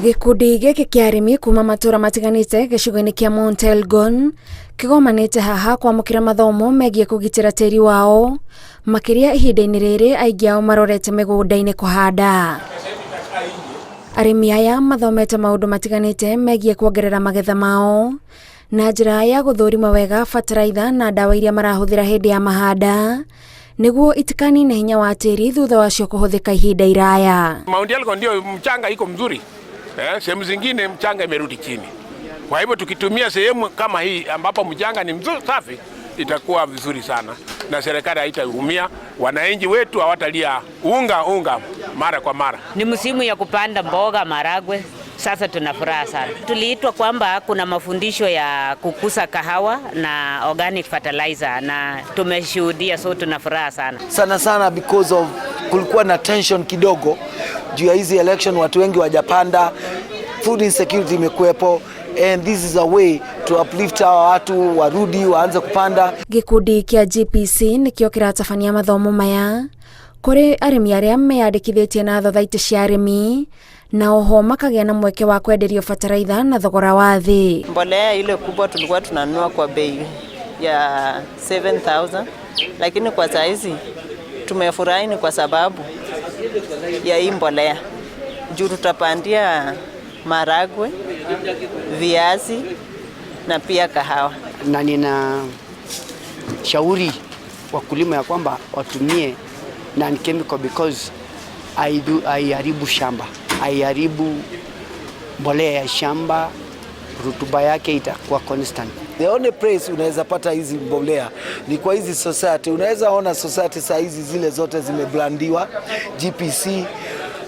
Gĩkundi gĩkĩ kĩa arĩmi kuma matũra matiganĩte gĩcigo-inĩ kĩa Mount Elgon kĩgomanĩte haha kwamũkĩra mathomo megiĩ kũgitĩra tĩri wao, makĩria ihinda-inĩ rĩrĩ aingĩ ao marorete mĩgũnda-inĩ kũhanda. Arĩmi aya mathomete maũndũ matiganĩte megiĩ kuongerera magetha mao na njĩra ya gũthũrima wega bataraitha na ndawa iria marahũthĩra hĩndĩ ya mahanda nĩguo itikanine hinya wa tĩri thutha wacio kũhũthĩka ihinda iraya. Mount Elgon ndio mchanga iko mzuri, sehemu zingine mchanga imerudi chini. Kwa hivyo tukitumia sehemu kama hii ambapo mchanga ni mzuri safi, itakuwa vizuri sana na serikali haitaumia, wananchi wetu hawatalia unga unga mara kwa mara. Ni msimu ya kupanda mboga, maragwe. Sasa tuna furaha sana. Tuliitwa kwamba kuna mafundisho ya kukuza kahawa na organic fertilizer na tumeshuhudia, so tuna furaha sana. Sana sana because of kulikuwa na tension kidogo juu ya hizi election, watu wengi wajapanda, food insecurity imekuwepo, and this is a way to uplift hawa watu warudi waanze kupanda. Gĩkundi kĩa GPC nĩkĩo kĩratabania mathomo maya kũrĩ arĩmi arĩa meyandĩkithĩtie na thothaitĩ cia arĩmi, na oho makagĩa na mweke wa kwenderio bataraitha na thogora wa thĩ. Mbolea ile kubwa tulikuwa tunanunua kwa bei ya 7000, lakini kwa saizi tumefurahi ni kwa sababu ya hii mbolea, juu tutapandia maragwe, viazi na pia kahawa. Na nina shauri wakulima ya kwamba watumie non chemical because haiharibu shamba, haiharibu mbolea ya shamba, rutuba yake itakuwa constant. The only place unaweza pata hizi mbolea ni kwa hizi society. Unaweza ona society saa hizi zile zote zimebrandiwa GPC.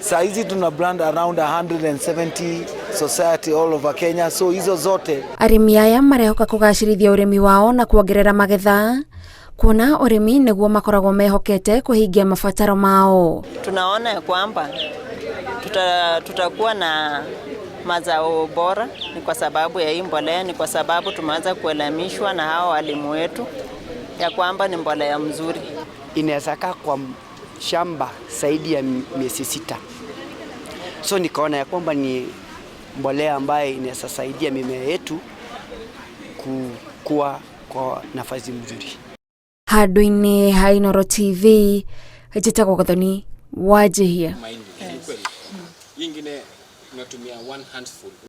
Saa hizi tuna brand around 170 society all over Kenya, so hizo zote. Arĩmi aya marehoka kũgacĩrithia ũrĩmi wao na kuongerera magetha, kuona ũrĩmi nĩguo makoragwo mehokete kũhingia mabataro mao. Tunaona ya kwamba tutakuwa na mazao bora, ni kwa sababu ya hii mbolea, ni kwa sababu tumeanza kuelimishwa na hawa walimu wetu ya kwamba ni mbolea mzuri. Inaweza kaa kwa shamba zaidi ya miezi 6, so nikaona ya kwamba ni mbolea ambaye inaweza saidia mimea yetu kukua kwa nafasi mzuri. Handũ-inĩ ha Inooro TV, njĩtagwo Gathoni Wanjihia. Ingine unatumia one handful.